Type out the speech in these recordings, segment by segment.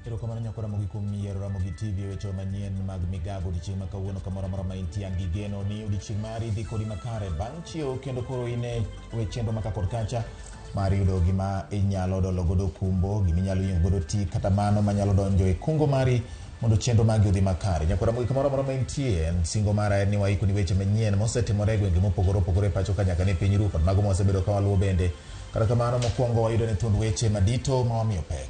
Erokamano nyako Ramogi kuom yiero Ramogi TV e weche manyien mag migago odiechieng' ma kawuono kamoro amora ma intie. An gi geno ni odiechieng' mari dhi kodi makare bang' chiewo kendo koro in e chenro ma ka kod kacha mar yudo gima inyalo dolo godo kumbo, gima inyalo yiengo godo ti, kata mano manyalo donjo e kungo mari mondo chenro magi odhi makare. Nyako Ramogi kamoro amora ma intie, en singo mara en ni waikoni weche manyien mosetimore e gwenge mopogore opogore e pacho ka nyaka ne piny ru kod mago mwasebedo ka waluwo bende. Kata kamano mokwongo wayudo ne thuond weche madito ma wamiyo pek.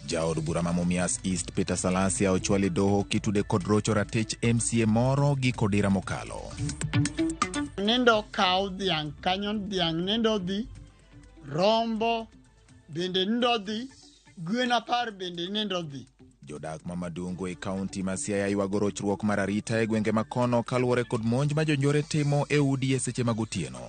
Jaod bura ma Mumias East Peter Salasya ochwal e doho kitude kod rocho ratich MCA moro gi kodira mokalo. Nindo kaw dhiang' kanyo dhiang' nindo dhi, rombo bende nindo dhi, gwen 10 bende nindo dhi. Jodak ma Madungu e kaunti ma Siaya ywago rochruok mar arita e gwenge ma kono kaluwore kod monj ma jonjore timo e udi e seche mag otieno.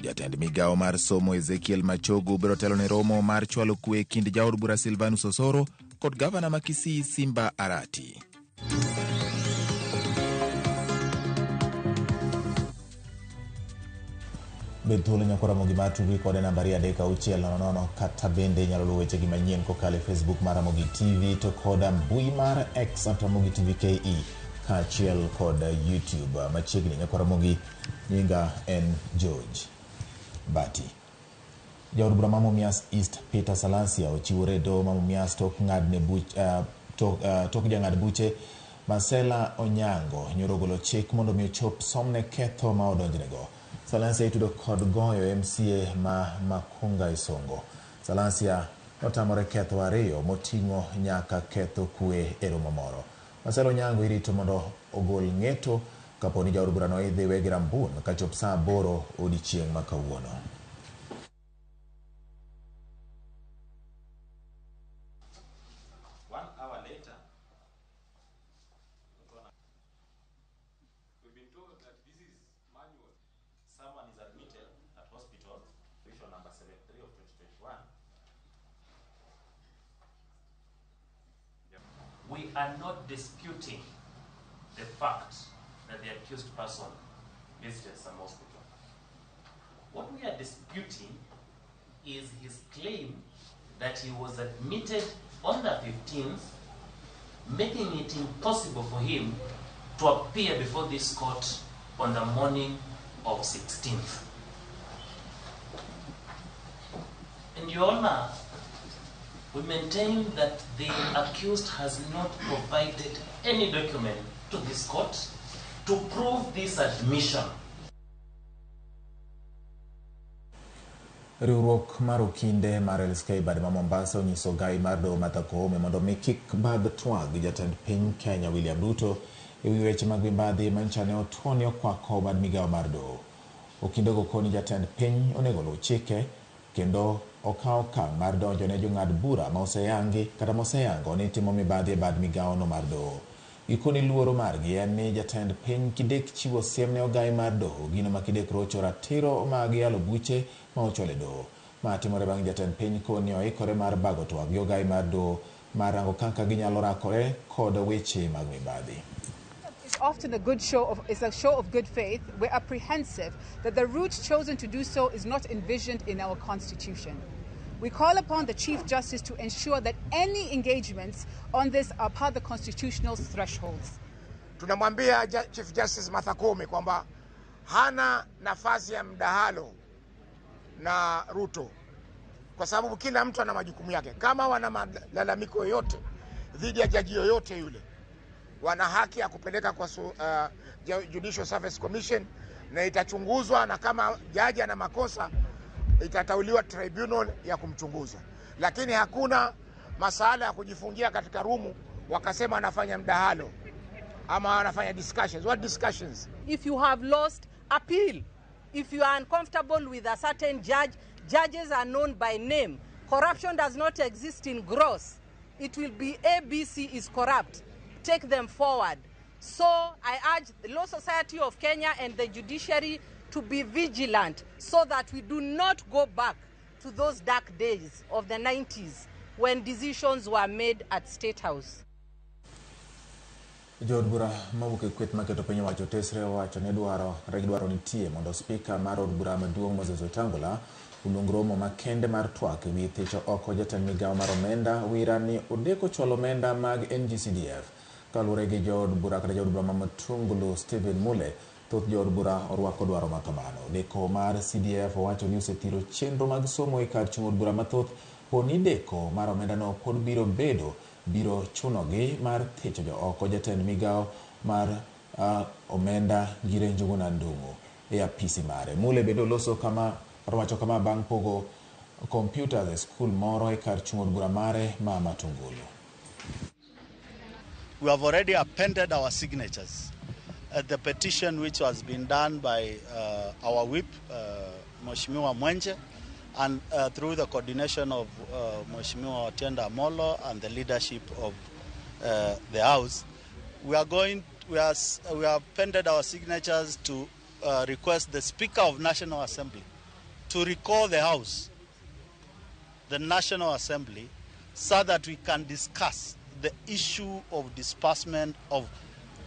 Jatend migawo mar somo Ezekiel Machogu biro telo ne romo mar chwalo kwe e kind jaod bura Silvanus Osoro kod gavana ma Kisii Simba Arati. Bed thuolo nyako Ramogi mar tudri kode namba 23600 kata bende inyalo luwo wechegi manyien kokalo e Facebook mar Ramogi TV to kod mbui mar X at Ramogi TV KE kaachiel kod YouTube. Machiegni nyako Ramogi, nyinga en George Bati. Jaod bura ma Mumias East Peter Salasya ochiwore e doho ma Mumias tok ng'adne buch tok jang'ad buche Marcella Onyango nyoro ogolo chik mondo mi ochop somne ketho ma odonjnego. Salasya itudo kod goyo MCA ma Makunga Isongo. Salasya notamore ketho ariyo moting'o nyaka ketho kwe e romo moro. Marcella Onyango irito mondo ogol ng'eto kapo ni jaod burano idhi we gi rambun kachop saa 8 odiechieng' ma kawuono. One hour later, we've been told that this is manual. Someone is admitted at hospital, Resolution number 73 of 2021. We are not disputing the fact that the accused person visited some hospital. What we are disputing is his claim that he was admitted on the 15th, making it impossible for him to appear before this court on the morning of 16th. And Your Honor, we maintain that the accused has not provided any document to this court to prove this admission. Riwruok mar okinde mar LSK bad ma Mombasa onyiso gai mar doho Martha Koome mondo mi kik bag twag gi jatend piny Kenya William Ruto e wi weche mag mibadhi manyocha ne otuo ni okwako bad migawo mar doho. Okindego koni jatend piny onego oluw chike kendo okaw okang' mar donjo ne jong'ad bura ma oseyangi kata moseyango ni timo mibadhi e bad migawo no mar doho. Gikoni luoro margi en ni jatend piny kidek chiwo siem ne ogai mar doho gino ma kidek rocho ratiro mag yalo buche ma ochwal e doho. Ma timore bang' jatend piny koni oikore mar bago twak gi ogai mar doho mar rango kaka ginyalo rakore kod weche mag mibadhi. It's often a good show of, it's a show of good faith. We're apprehensive that the route chosen to do so is not envisioned in our constitution. We call upon the Chief Justice to ensure that any engagements on this are part of the constitutional thresholds. Tunamwambia Chief Justice Martha Koome kwamba hana nafasi ya mdahalo na Ruto kwa sababu kila mtu ana majukumu yake. Kama wana malalamiko yoyote dhidi ya jaji yoyote yule, wana haki ya kupeleka kwa Judicial Service Commission na itachunguzwa, na kama jaji ana makosa itatauliwa tribunal ya kumchunguza. Lakini hakuna masala ya kujifungia katika rumu wakasema anafanya mdahalo ama anafanya discussions. What discussions? If you have lost, appeal. If you are uncomfortable with a certain judge, judges are known by name. Corruption does not exist in gross. It will be ABC is corrupt. Take them forward. So I urge the Law Society of Kenya and the judiciary to be vigilant so that we do not go back to those dark days of the 90s when decisions were made at State House. Jood bura mawuok e kweth maketo piny owacho tesre owacho ni dwaro kata gidwaro nitie mondo spika mar od bura maduong' Moses Wetangula Oluong romo makende mar twak ewi thicho oko jatend migao mar omenda Wira ni odeko chwalo omenda mag NGCDF. Kaluwore gi jood bura kata jaod bura ma Matungulu Stephen Mule, thoth jood bura orwako dwaro ma kamano. Deko mar CDF owacho ni osethiro chenro mag somo e kar chung' od bura mathoth. Po ni deko mar omendano pod biro bedo, biro chunogi mar thicho jo oko jatend migao mar omenda Ngire Njuguna Ndung'u e apisi mare. Mule bende oloso kama owacho kama bang' pogo kompyutas e skul moro e kar chung' od bura mare ma Matungulu. We have already appended our signatures at the petition which has been done by our whip, Mheshimiwa Mwenje, and through the coordination of Mheshimiwa Otiende Amollo and the leadership of the House. We are going, we are, we have appended our signatures to request the Speaker of National Assembly to recall the House, the National Assembly, so that we can discuss the issue of disbursement of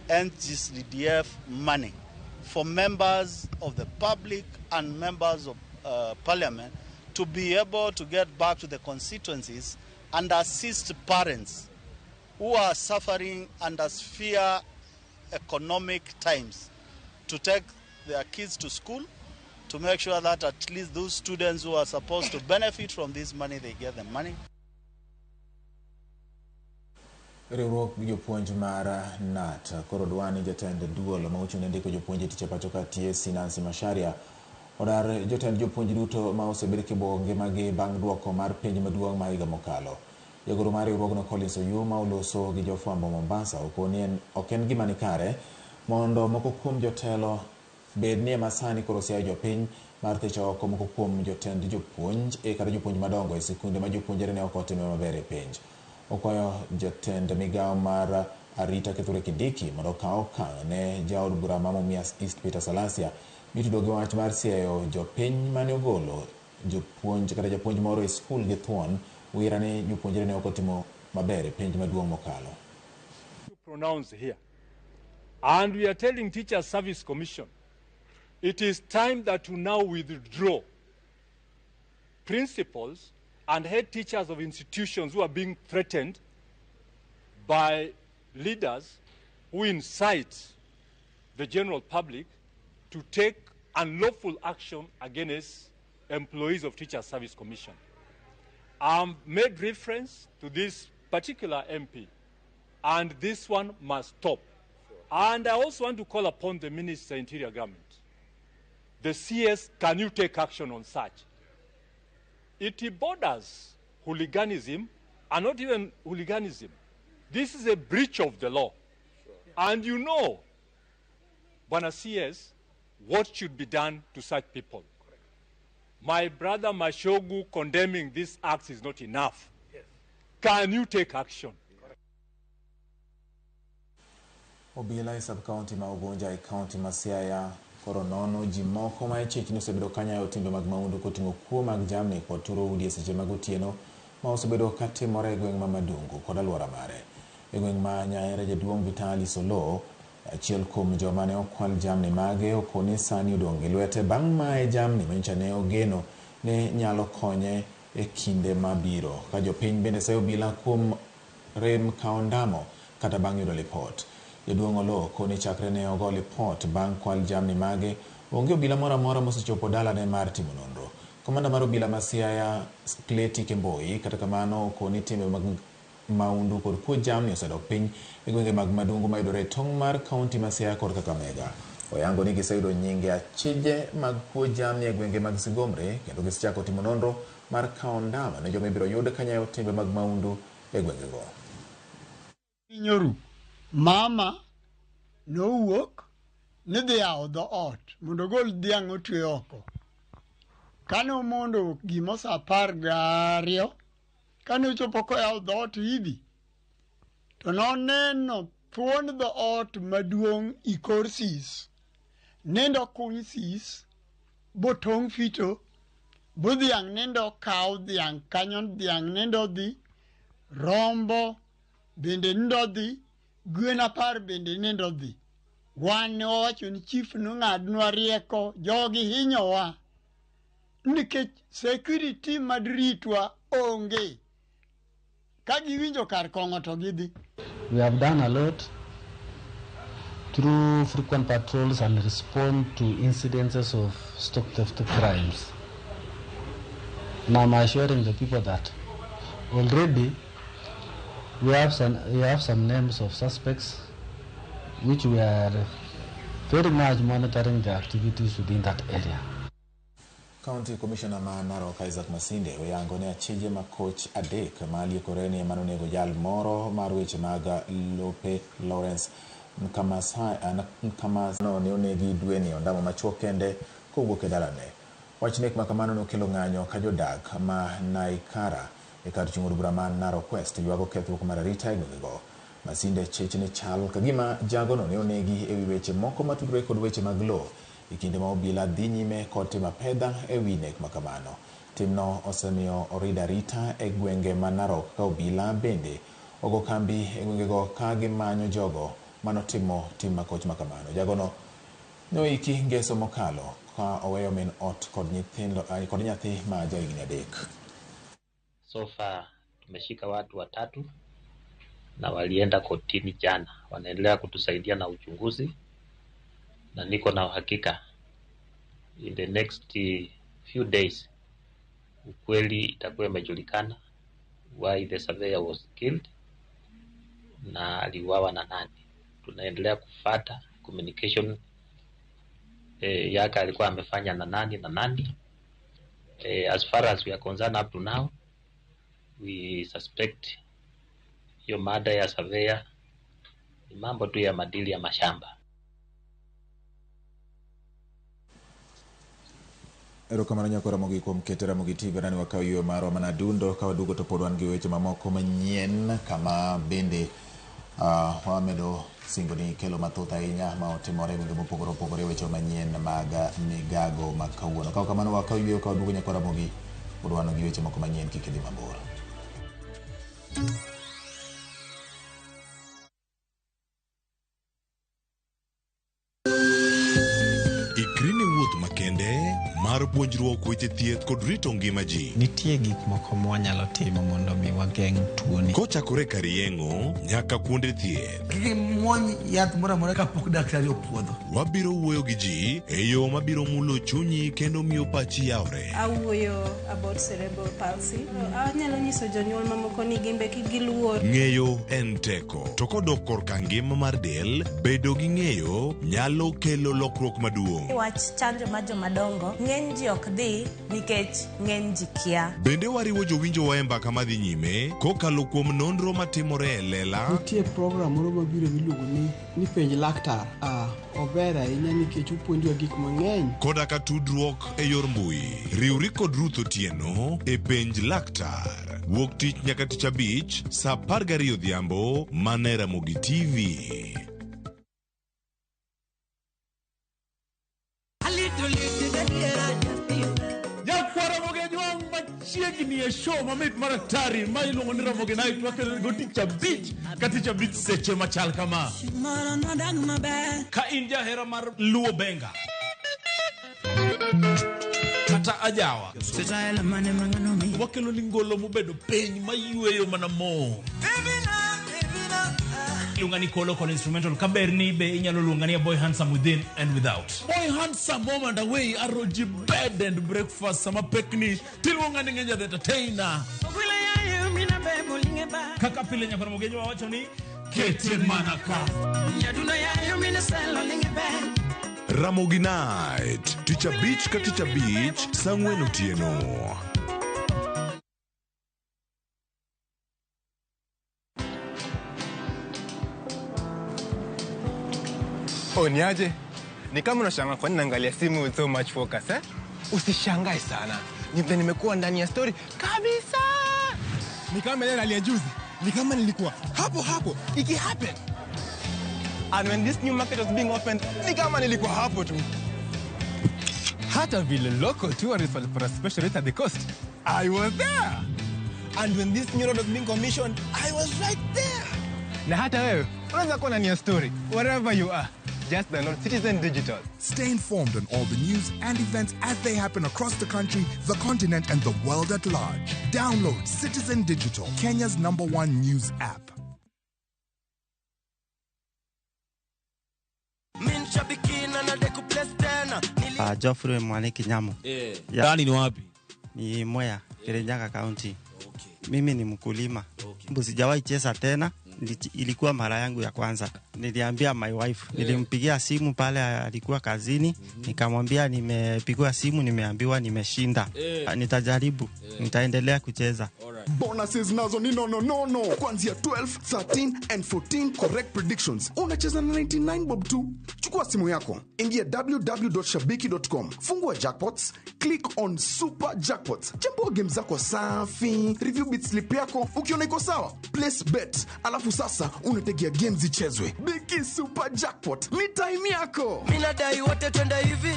NGCDF money for members of the public and members of parliament to be able to get back to the constituencies and assist parents who are suffering under severe economic times to take their kids to school, to make sure that at least those students who are supposed to benefit from this money, they get the money. Riwruok jopuonj mar KNUT koro dwa ni jatend duol ma ochung' ne ndiko jopuonj e tich e pacho ka TSC Nancy Macharia odar jotend jopuonj duto ma osebed kibuogo ngimagi bang' duoko mar penj maduong' ma higa mokalo. Jagoro mar riwruogno Collins Oyuma oloso gi jofwambo Mombasa okoni en ok en gima nikare mondo moko kuom jotelo bed ni ema sani koro siayo jopiny mar thicho oko moko kuom jotend jopuonj e kata jopuonj madongo e sikunde ma jopuonjre ne ok otime maber e penj. Okwayo jatend migao mar arita Kithure Kindiki mondo okaw okang' ne jaod bura ma Mumias East Peter Salasya mitudo gi wach mar siayo jopiny mane ogolo jopuonj kata japuonj moro e skul gi thuon wira ni jopuonjre ne ok otimo maber e penj maduong' mokalo. Pronounce here. And we are telling Teacher Service Commission, it is time that you now withdraw principals and head teachers of institutions who are being threatened by leaders who incite the general public to take unlawful action against employees of Teacher Service Commission. I've made reference to this particular MP, and this one must stop. And I also want to call upon the Minister of Interior Government. The CS, can you take action on such? It borders hooliganism, and not even hooliganism. This is a breach of the law. And you know, Bwana CS, what should be done to such people. My brother Machogu condemning this act is not enough. Can you take action? Obila e sub-county ma Ugunja e county ma Siaya koro nono ji moko ma ichich ni osebedo kanyayo timbe mag mahundu koting'o kuo mag jamni kod turo udi e seche mag otieno ma osebedo katimore e gweng' ma Madungu kod alwora mare. E gweng' ma Nyaere jaduong' Vitali Solo, achiel kuom joma ne okwal jamni mage okoni sani odong' gi lwete bang' maye jamni manyocha ne ogeno ni nyalo konye e kinde mabiro. Ka jopiny bende sayo obila kuom rem kawo ndamo kata bang' yudo lipot. Jaduong' Oloo koni chakre ne ogo lipot bang' kwal jamni mage, onge obila moro amora mosechopo dalane mar timo nonro. Komanda mar obila ma Siaya Kleti Kemboi kata kamano okoni timbe mag mahundu kod kuo jamni osedok piny e gwenge mag Madungu mayudore e tong' mar kaunti ma Siaya kod Kakamega. Oyango ni giseyudo nyinge achije mag kuo jamni e gwenge mag Sigomre kendo gisechako timo nonro mar kawo ndama ne joma ibiro yud kanyayo timbe mag mahundu e gwengego. Nyoru, mama nowuok ni dhi yawo dhoot mondo ogol dhiang' otwe oko. Kane omondo gimo sa 12, kane ochopo koyawo dhoot hivi, to noneno thuond dhoot maduong' i kor sis. Nindo kuny sis, botong' fito, bo dhiang' nindo kaw dhiang' kanyo dhiang' nindo dhi, rombo bende nindo dhi, gwen 10 bende nindo dhi. Wan ne wawacho ni chief nong'adnwa rieko, jogi hinyowa. Nikech security madritwa onge. Ka giwinjo kar kong'o to gidhi. We have done a lot through frequent patrols and respond to incidences of stock theft crimes. Now I'm assuring the people that already we have some names of suspects which we are very much monitoring the activities within that area. County Commissioner ma Narok Isaac Masinde oyango ne achije makoch adek ma liekore ni ema nonego jal moro mar weche mag lope Lawrence Nkamasano ne onegi dweni ondamo machuok kende kowuok e dalane. Wach nek makamano nokelo ng'anyo ka jodak ma Naikara e kar chung' od bura ma Narok West ywago kethruok mar arita e gwengego. Masinde chich ni chal kagima jagono ne onegi ewi weche moko matudore kod weche mag lowo e kinde ma obila dhi nyime kod timo apedha ewi nek makamano. Timno osemiyo orid arita e gwenge ma Narok ka obila bende ogo kambi e gwengego ka gimanyo jogo manotimo tim makoch makamano. Jagono noiki ngeso mokalo ka oweyo min ot kod nyithindo kod nyathi ma jahigni 3. So far tumeshika watu watatu na walienda kotini jana, wanaendelea kutusaidia na uchunguzi, na niko na uhakika in the next few days ukweli itakuwa imejulikana why the surveyor was killed na aliuawa na nani. Tunaendelea kufata communication yake alikuwa amefanya na nani na nani. As far as we are concerned up to now, we suspect hiyo mada ya surveyor ni mambo tu ya madili ya mashamba. Erokamano nyako Ramogi kuom keto Ramogi TV nani wakaw yweyo marwa mana dundo ka waduogo to pod wan gi weche mamoko manyien kama bende wamedo singo ni kelo mathoth ahinya ma otimore e gwenge mopogore opogore, weche manyien mag migago ma kawuono. Ka kamano wakaw yweyo ka waduogo nyako Ramogi pod wan gi weche moko manyien, kik idhi mabor. Ikri ne wuoth makende mar puonjruok weche thieth kod rito ngima ji. Nitie gik moko mwanyalo timo mondo mi wageng' tuoni. Kochakore kar yeng'o nyaka kuonde thieth. Kik imuony yath moro amora kapok daktari opuodho. Wabiro wuoyo gi ji e yo mabiro mulo chunyi kendo miyo pachi yawre. Awuoyo about cerebral palsy. Anyalo nyiso jonyuol mamoko ni gimbe kik giluor. Ng'eyo en teko. To kodok korka ngima mar del, bedo gi ng'eyo nyalo kelo lokruok maduong'. Wach chanjo mar jomadongo, ng'eny ji ok dhi nikech ng'eny ji kia. Bende wariwo jowinjowa e mbaka madhi nyime kokalo kuom nonro matimore e lela. Nitie program moro mabiro miluongo ni penj laktar. Ober ahinya nikech opuonjowa gik mang'eny. Koda ka tudruok e yor mbui. Riwri kod Ruth Otieno e Penj Laktar. Wuok tich nyaka tich abich, sa 12 odhiambo, mana e Ramogi TV. Nyakwara Ramogi machiegni e show mamit mar atari ma iluongo ni Ramogi Night wakelo go tich abich ka tich abich seche machal kama. Ka in jahera mar Luo Benga kata ajawa, wakelo ni ngolo mobedo piny mayweyo mana mo. Iluonga ni Kolo Kolo Instrumental kaber ni be inyalo luonga ni a boy handsome within and without. Boy handsome home and away aroji bed and breakfast sama pekni tiluonga ni Ngenja the entertainer. Kaka pile nyakoro Mogenyo wawacho ni kete mana ka. Ramogi Night, tich abich ka tich abich, sa 4 otieno. Oh, niaje? Ni kama unashangaa kwa nini naangalia simu with so much focus, eh? Usishangae sana. Ni vile nimekuwa ndani ya story kabisa. Ni kama ile hali ya juzi. Ni kama nilikuwa hapo hapo iki happen. And when this new market was being opened, ni kama nilikuwa hapo tu. Hata vile local tourists walipata special rate at the coast, I was there. And when this new road was being commissioned, I was right there. Na hata wewe unaweza kuwa ndani ya story wherever you are. Just download Citizen Digital. Stay informed on all the news and events as they happen across the country, the continent, and the world at large. Download Citizen Digital, Kenya's number one news app. Geoffrey Mwaniki Nyamo. Yeah. Ndani ni wapi? Ni Mwea, Kirinyaga County. Okay. Mimi ni mkulima. Okay. Sijawahi cheza tena. Ilikuwa mara yangu ya kwanza. Niliambia my wife, nilimpigia simu pale alikuwa kazini, nikamwambia nimepigiwa simu, nimeambiwa nimeshinda. Nitajaribu, nitaendelea kucheza. Bonuses nazo ni no no no no. Kuanzia 12, 13 and 14 correct predictions. Unacheza na 99 bob tu. Chukua simu yako, ingia www.shabiki.com, fungua jackpots, click on super jackpots. Chambua game zako safi, review bit slip yako, ukiona iko sawa, place bet. Alafu sasa unategea games zichezwe. Biki super jackpot ni time yako. Mimi nadai wote twende hivi.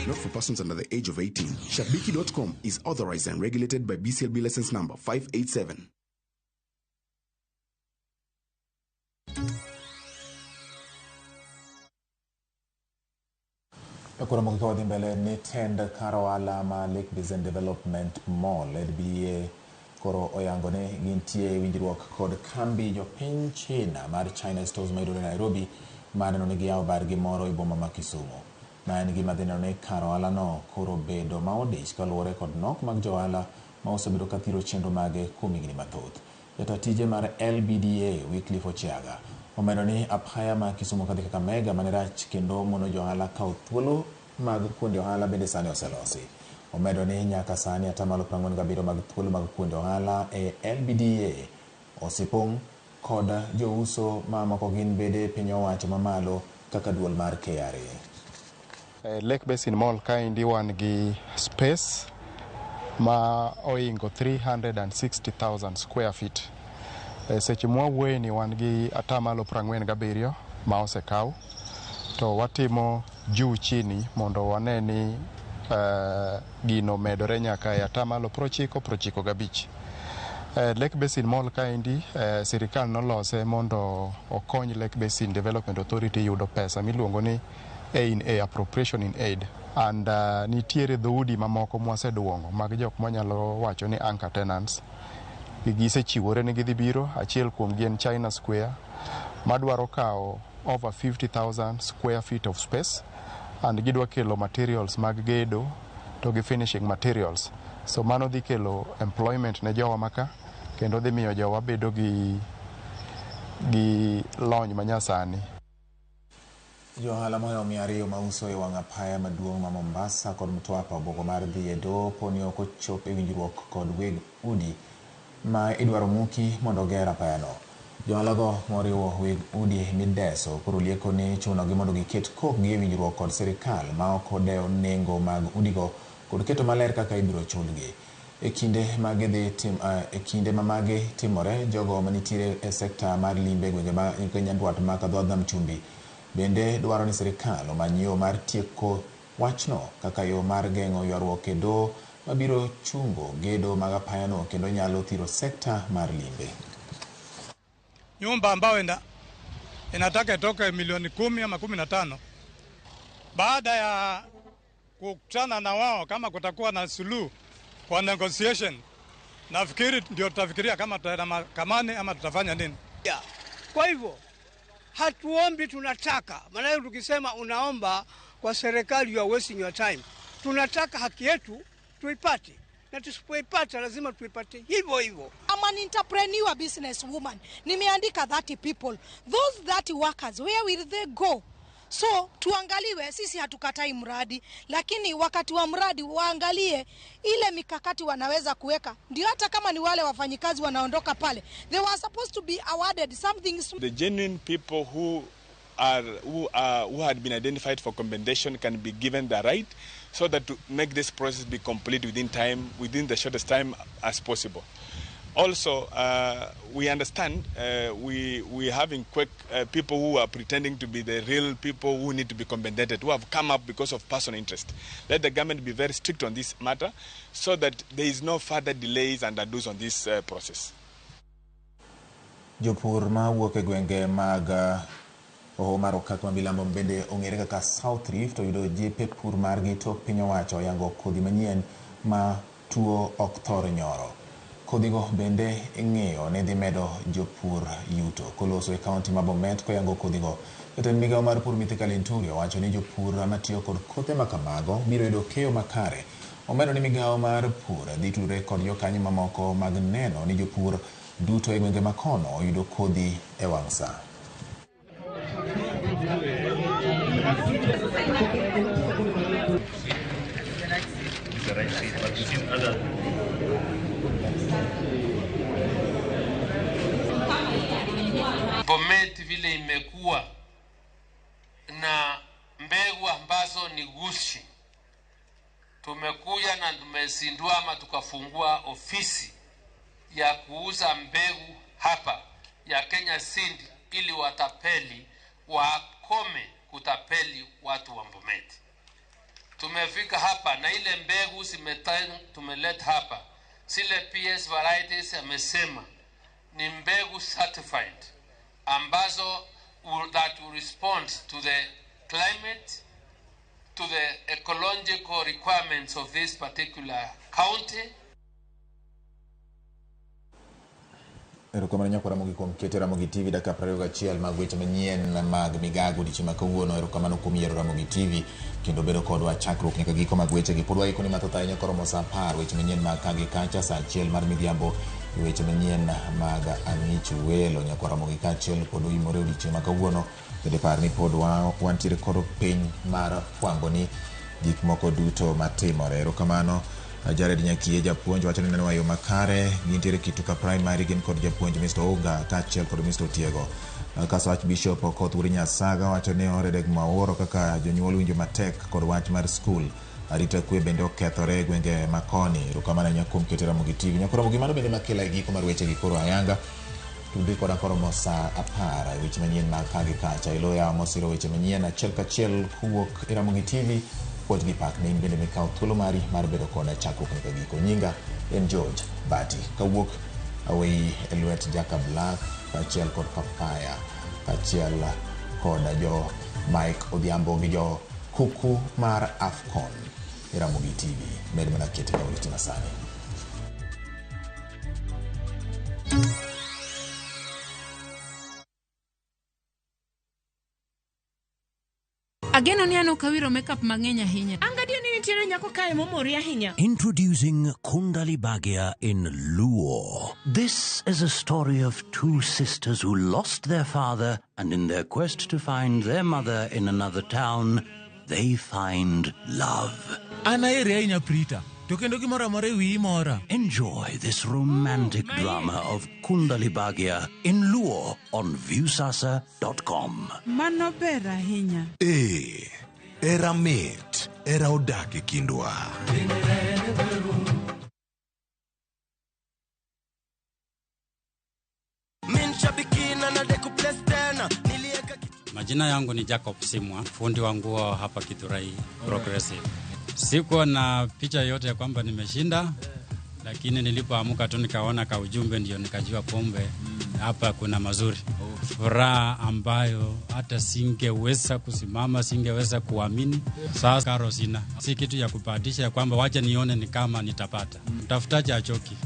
Not for persons under the age of 18. Shabiki.com is authorized and regulated by BCLB license number 587. Koro moko wadhi mbele ni tend kar ohala ma Lake Basin Development Mall LBA koro oyango ni gintie e winjruok kod kambi jopiny China mar China Stores mayudore Nairobi mar neno ni giyawo bargi moro e boma ma Kisumu. Ma en gima dhi neno ni kar ohala no koro bedo ma odich kaluwore kod nok mag jo ohala ma osebedo ka thiro chenro mage kuom higni mathoth. Jata tije mar LBDA Wycliffe Ochiaga omedo ni apaya ma Kisumu kadhi Kakamega mane rach kendo mono jo ohala kawo thuolo mag kuonde ohala bende sani oselosi. Omedo ni nyaka sani atamalo 47 mag thuolo mag kuonde ohala e LBDA osepong' kod jouso ma moko gin bede piny owacho mamalo kaka duol mar KRA. Lake Basin Mall kaendi wan gi space ma oingo 360,000 square feet. Seche mwawuoye ni wan gi atamalo 47 ma osekaw, to watimo juu chini mondo wane ni gino medore nyaka e atamalo 90-95. Lake Basin Mall kaendi sirikal nolose mondo okony Lake Basin Development Authority yudo pesa miluongo ni A in A, appropriation in aid. And nitiere dhoudi mamoko mwaseduong'o mag jok mwanyalo wacho ni anchor tenants. Gisechiwore ni gidhi biro, achiel kuom gi en China Square madwaro kawo over 50,000 square feet of space, and gidwa kelo materials mag gedo to gi finishing materials. So mano dhi kelo employment ne jowa maka, kendo dhi miyo jowa bedo gi lony manyasani. Jo ohala mohewo 200 mauso e wang' apaya maduong' ma Mombasa kod Mtwapa oboko mar dhi e doho poni ok ochop e winjruok kod weg udi ma idwaro muki mondo oger apayano. Jo ohalago moriwo weg udi mideso koro lieko ni chunogi mondo giket kokgi e winjruok kod sirikal ma ok odewo nengo mag udigo kod keto maler kaka ibiro chulgi. E kinde ma magi timore, jogo manitiere e sekta mar limbe e gwenge ma Nyandwat ma kadho nam chumbi bende dwaro ni sirikal omany yo mar tieko wachno kaka yo mar geng'o ywaruok e doho mabiro chungo gedo mag apayano kendo nyalo thiro sekta mar limbe. Nyumba ambayo inataka itoke milioni 10 ama 15, baada ya kukutana na wao kama kutakuwa na suluhu kwa negotiation, nafikiri ndio tutafikiria kama tutaenda mahakamani ama tutafanya nini. Yeah. Kwa hivyo hatuombi, tunataka. Maana tukisema unaomba kwa serikali, you are wasting your time. Tunataka haki yetu tuipate, na tusipoipata lazima tuipate hivyo hivyo. I'm an entrepreneur business woman. Nimeandika 30 people. Those 30 workers, where will they go? So tuangaliwe, sisi hatukatai mradi, lakini wakati wa mradi waangalie ile mikakati wanaweza kuweka. Ndio hata kama ni wale wafanyikazi wanaondoka pale, they were supposed to be awarded something. The genuine people who had been identified for compensation can be given the right so that to make this process be complete within time, within the shortest time as possible. Also, we understand we having quick people who are pretending to be the real people who need to be compensated, who have come up because of personal interest. Let the government be very strict on this matter so that there is no further delays and abuse on this process. Jopur ma wuok e gwenge mag Hoho mar okak ma milambo bende ong'ere kaka South Rift oyudo jip e pur margi tok piny owacho oyango kodhi manyien ma tuo ok thor nyoro. Kodhigo bende ing'iyo ni dhi medo jopur yuto. Koloso e kaunti ma Bomet koyango kodhigo, jatend migawo mar pur Mithika Linturi owacho ni jopur matiyo kod kothe makamago biro yudo keyo makare. Omedo ni migawo mar pur dhi tudore kod jokanyo mamoko mag neno ni jopur duto e gwenge makono oyudo kodhi e wang' sa. Bomet vile imekuwa na mbegu ambazo ni gushi, tumekuja na tumezindua ama tukafungua ofisi ya kuuza mbegu hapa ya Kenya Seed ili watapeli wakome kutapeli watu wa Bomet. Tumefika hapa na ile mbegu tumeleta hapa, zile PS varieties amesema ni mbegu certified ambazo that will respond to the climate, to the ecological requirements of this particular county. Erokamano nyakwa Ramogi kuom keto Ramogi TV dakika 21 mag weche manyien mag migago odiechieng' ma kawuono. Erokamano kuom yiero Ramogi TV kendo bedo kodwa chakruok nyaka giko mag wechegi. Pod waikoni mathoth ahinya koromo saa 10 weche manyien mag ka gi kacha, saa 1 mar midhiambo weche manyien mag ang'ich welo. Nyakwa Ramogi kaachiel pod oimore odiechieng' ma kawuono. Bende par ni pod wantiere kod piny mar fwambo ni gik moko duto matimore. Erokamano Jared Nyakie japuonj wacho ni neno yo makare. Gintiere Kituka Primary, gin kod japuonj Mr. Oga kaachiel kod Mr. Otiego. Kaso Archbishop Okoth Wuod Nyasaga wacho ni oredeg mawuoro kaka jonyuol winjo matek kod wach mar skul. Arita kwe bende okethore e gwenge makoni. Erokamano ahinya kuom keto Ramogi TV. Nyakwa Ramogi, mano bende makela e giko mar wechegi koro ayanga. Tudri koda koromo saa 10 e weche manyien mag ka gi kacha. Ilo yawa mosiro weche manyien achiel kachiel kowuok e Ramogi TV. Puonj gi pak ne in bende mikawo thuolo mari mar bedo koda chakruok nyaka giko. Nyinga en George Bati. Kawuok aweyi e lwet Jaka Black kaachiel kod Papaya kaachiel kod jo Mike Odhiambo gi jo kuku mar AFCON e Ramogi TV. Med mana kete na oriti masani. Ageno ni an ok awiro makeup mang'eny ahinya. Angadio ni nitiere nyako kae momori ahinya. Introducing Kundali Bhagya in Luo. This is a story of two sisters who lost their father, and in their quest to find their mother in another town, they find love. An aheri ahinya Prita, to kendo gimoro amora e wiyi mora. Enjoy this romantic drama of Kundali Bhagya in Luo on Viusasa.com. Mano ber ahinya. Ee, era mit, era odak e kindwa. Majina yangu ni Jacob Simwa, fundi wa nguo hapa Githurai Progressive. Sikuwa na picha yote ya kwamba nimeshinda, lakini nilipoamka tu nikaona ka ujumbe, ndio nikajua pombe hapa kuna mazuri. Furaha ambayo hata singeweza kusimama, singeweza kuamini. Sasa karo sina, si kitu ya kubahatisha ya kwamba wacha nione ni kama nitapata. Mtafutaji hachoki.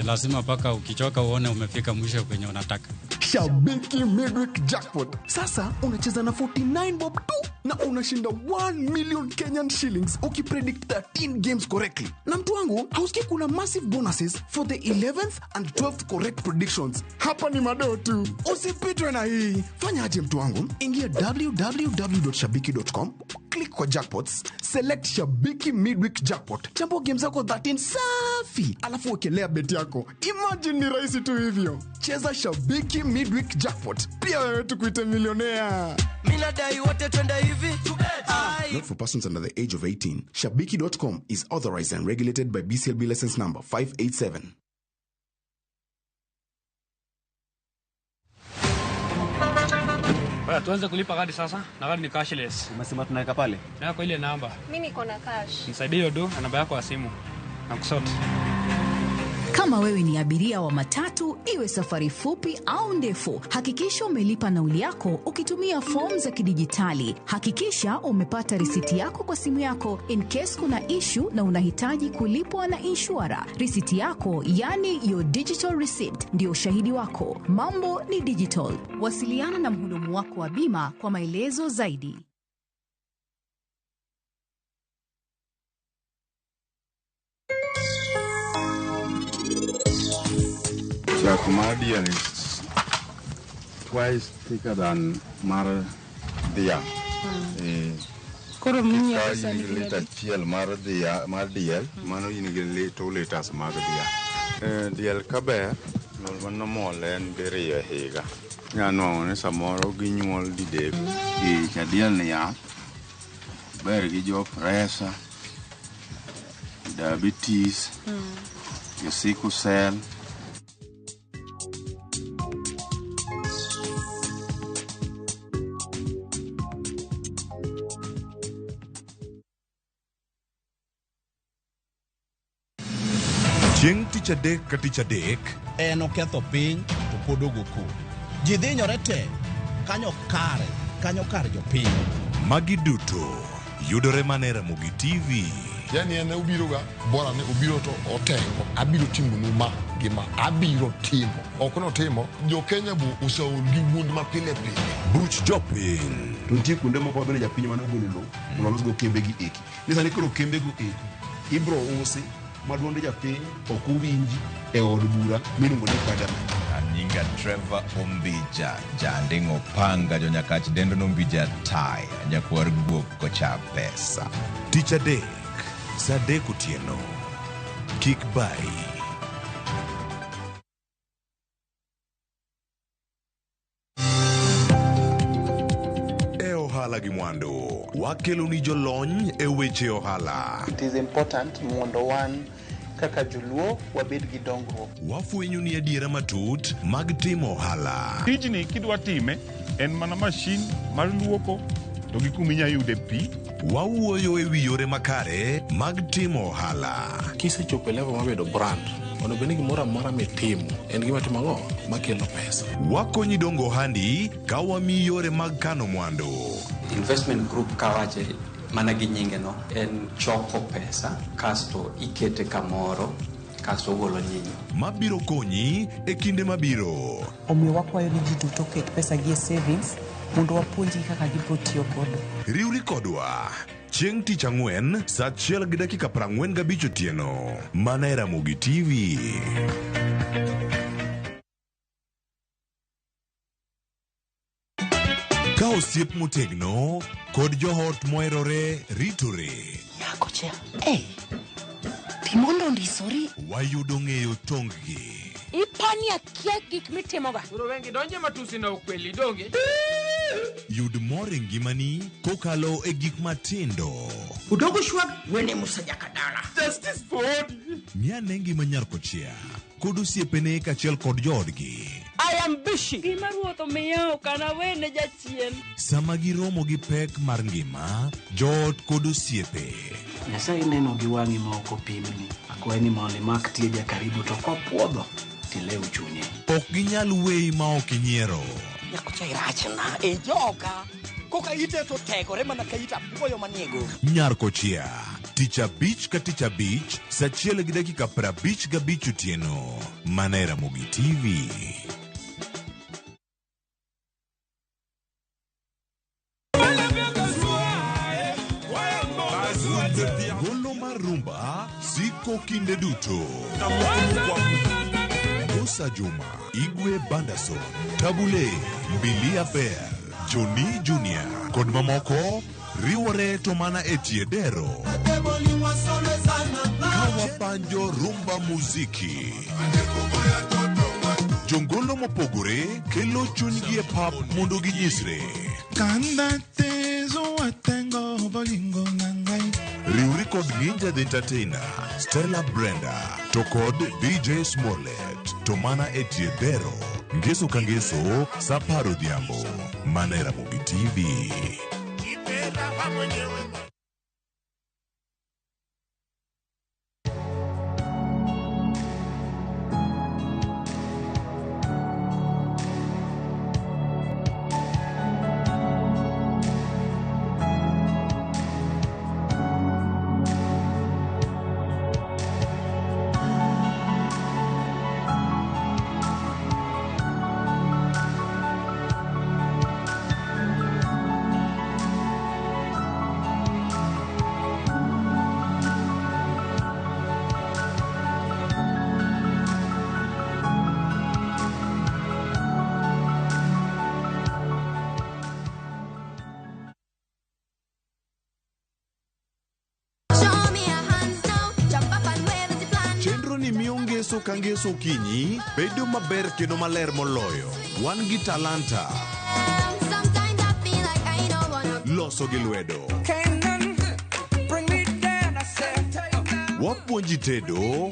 Lazima paka ukichoka uone umefika mwisho kwenye unataka. Shabiki Midweek Jackpot. Sasa unacheza na 49 bob tu na unashinda 1 million Kenyan shillings ukipredict 13 games correctly. Na mtu wangu, hausikii kuna massive bonuses for the 11th and 12th correct predictions. Hapa ni madoo tu. Usipitwe na hii. Fanya aje mtu wangu? Ingia www.shabiki.com, click kwa jackpots, select Shabiki Midweek Jackpot. Chambua game zako 13 safi, alafu wekelea bet yako. Imagine ni rahisi tu hivyo. Cheza Shabiki Midweek Jackpot. Pia wewe tukuite millionaire. Mina dai wote twende hivi. Not for persons under the age of 18. Shabiki.com is authorized and regulated by BCLB license number 587. Baya, tuanze kulipa kadi sasa na kadi ni cashless. Umesema tunaweka pale? Na kwa ile namba. Mimi niko na cash. Nisaidie hiyo do na namba yako ya simu. Na kusort. Kama wewe ni abiria wa matatu, iwe safari fupi au ndefu, hakikisha umelipa nauli yako ukitumia fomu za kidijitali. Hakikisha umepata risiti yako kwa simu yako in case kuna issue na unahitaji kulipwa na inshura. Risiti yako, yani your digital receipt, ndio ushahidi wako. Mambo ni digital. Wasiliana na mhudumu wako wa bima kwa maelezo zaidi. Chak mar diel is twice thicker than mar dhiang'. Koro minyiewo Ka in sani gi lita achiel mar diel, mano in gi 2 liters mag dhiang'. Diel kaber, nyuol manormal en diriyo e higa. Inyalo nwang'o ni samoro ginyuol didek. Cha diel ni yath, ber gi jo pressure, diabetes, jo sickle cell. Chieng' tich adek ka tich adek en oketho piny to pod ogo koko. Ji dhinyore te kanyo kare, kanyo kar jopiny. Magi duto yudore mana e Ramogi TV. Yani en obiroga bora ni obiro to otengo abiro timonu ma gi ma abiro timo ok notimo jo Kenya bo oseol gi wuond ma pile pile. Buch jopiny. To nitie kuonde moko mabende japiny mane ogolo lowo mondo olosgo kembegi eki. Ni sani koro kembego eki ibro usi ma duond japiny ok owinji e od bura miluongo ni parliament. Anyinga Trevor Ombija, janding'o panga jonyakach dendo nombija taya, nyakwar guok kocha pesa. Tich adek, saa adek otieno. Kik bayi. E ohala gi mwandu, wakelo ni jolony e weche ohala. It is important mondo wan kaka joluo wabed gi dongruok. Wafwenyo ni adiera matut mag timo ohala. Tijni kidwa time en mana mashin mar luoko to gi kuma inya yude pi. Wawuoyo e wi yore makare mag timo ohala. Kisechopo e level mar bedo brand, onego bed ni gimoro amora mitimo en gima timo ang'o makelo pesa. Wakonyi dongo ohandi ka wamiyi yore mag kano mwandu. Investment group kawache mana gi nyinge no en choko pesa kasto ikete kamoro kasto ogolo nyinyo. Mabiro konyi e kinde mabiro. Omiyo wakwayo ni ji duto oket pesa gi e savings mondo wapuonjgi kaka gibiro tiyo godo. Riwri kodwa chieng' tich ang'wen saa 1:45 otieno mana e Ramogi TV. Ka osiep motegno kod joot moherore ritore. Nyakocha, ei, pi mondo ondisori. Wayudo ng'eyo tong-gi. Ipani akia gik mitimoga. Koro wengi donje matusi na ukweli donge. Yud mor e ngimani kokalo e gik matindo. Udogo shwag wene Musa Jakadala. Justice for Odi. Ng'i ngima nyar kochia kod osiepene kaachiel kod joodgi. I am busy. Gima ruoth omiya ok anawene jachien. Sama giromo gi pek mar ngima, joot kod osiepe. Nyasaye neno gi wang'i ma ok opimni. Akwayi ni mondo imak tieja karibu to kopuodho tilew chunye. Ok ginyal weyi ma ok inyiero. Nyakocha irachna e joka. Koka ite to tegore mana ka it apuoyo manie go. Nyar kochia, tich abich ka tich abich, saa 1:55 otieno. Mana e Ramogi TV. Golo mar rumba siko kinde duto. Musa Juma, Igwe Bandason, Tabule, Mbilia Bell, Johnny Junior kod mamoko riwore to mana e tie dero. Kawapanjo rumba muziki. Jongolo mopogore kelo chunygi e pap mondo ginyisre. Riwri kod Ninja the Entertainer, Stella Brenda, to kod DJ Smollett, to mana e tie dero. Ngeso ka ngeso, saa 10 odhiambo, mana e Ramogi TV. Ngeso ka ngeso okinyi bedo maber kendo maler moloyo. Wan gi talanta. Loso gi lwedo. Wapuonji tedo.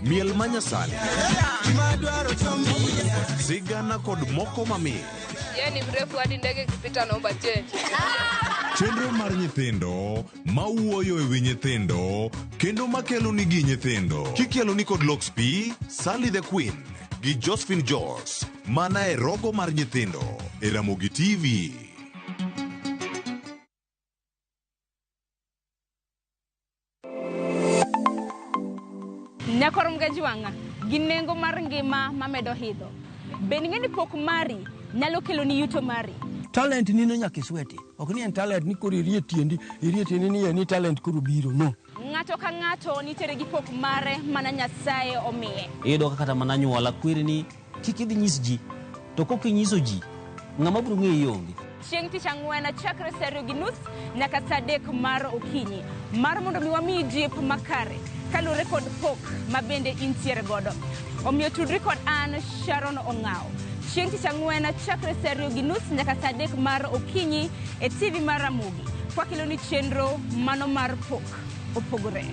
Miel manyasani. Sigana kod moko mamit. Yeye ni mrefu hadi ndege ikipita naomba change. Chenro mar nyithindo mawuoyo e wi nyithindo kendo makelo nigi nyithindo kikelo ni kod Lox P, Sally the Queen gi Josephine Jos mana e rogo mar nyithindo e Ramogi TV. Nyakor Mgajwang'a gi nengo mar ngima mamedo idho. Bende ing'e ni pok mari nyalo keloni yuto mari? Talent ni no nyaka isweti. Ok ni en talent ni koro irie tiendi, irie tiendi ni en ni talent koro biro. No. Ng'ato ka ng'ato nitiere gi pok mare mana Nyasaye omiye. Iyudo ka kata mana anyuola kweri ni kik idhi nyis ji. To kok inyiso ji, ng'ama biro ng'eyi onge. Chieng' tich ang'wen chakre saa ariyo gi nus nyaka saa adek mar okinyi mar mondo mi wamiyi jip makare kaluwore kod pok ma bende intiere godo. Omiyo tudri kod an Sharon Ong'awo chieng' tich ang'wen chakre saa ariyo gi nus nyaka saa adek mar okinyi e TV mar Ramogi kwakeloni chenro mano mar pok opogore.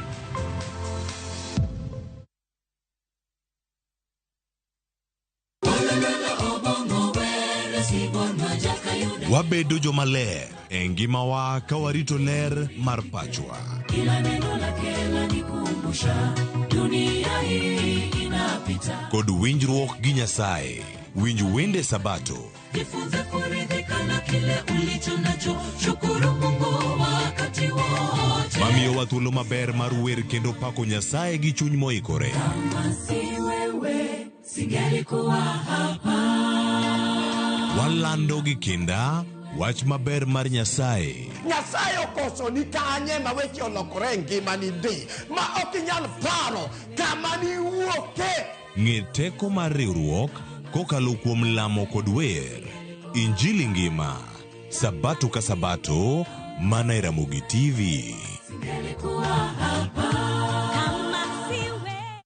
Wabedo jomaler e ngimawa ka warito ler mar pachwa. Kila neno lake lanikumbusha dunia hii inapita. Kod winjruok gi Nyasaye. Winj wende Sabato. Jifunze kuridhika na kile ulicho nacho, shukuru Mungu wakati wote. Mamiyowa thuolo maber mar wer kendo pako Nyasaye gi chuny moikore. Kama si wewe singelikuwa hapa. Walando gi kinda wach maber mar Nyasaye. Nyasaye okoso ni kanye ma weche olokore e ngimani ndi ma ok inyal paro kama niwuoke. Ng'e teko mar riwruok kokalo kuom lamo kod wer. Injili ngima. Sabato ka Sabato mana e Ramogi TV. Singelikuwa hapa. Kama si wewe.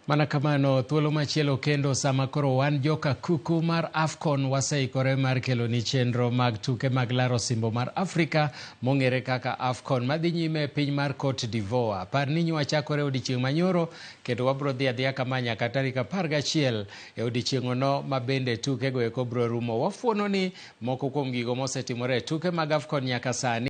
Mana kamano thuolo machielo kendo sama koro wan joka kuku mar AFCON waseikore mar keloni chenro mag tuke mag laro osimbo mar Afrika mong'ere kaka AFCON madhi nyime e piny mar Cote d'Ivoire. Par ni wachakore odiechieng' manyoro kendo wabro dhi adhiya kama nyaka tarik 11 e odiechieng'ono ma bende tukego eko bro rumo. Wafuono ni moko kuom gigo mosetimore e tuke mag AFCON nyaka sani.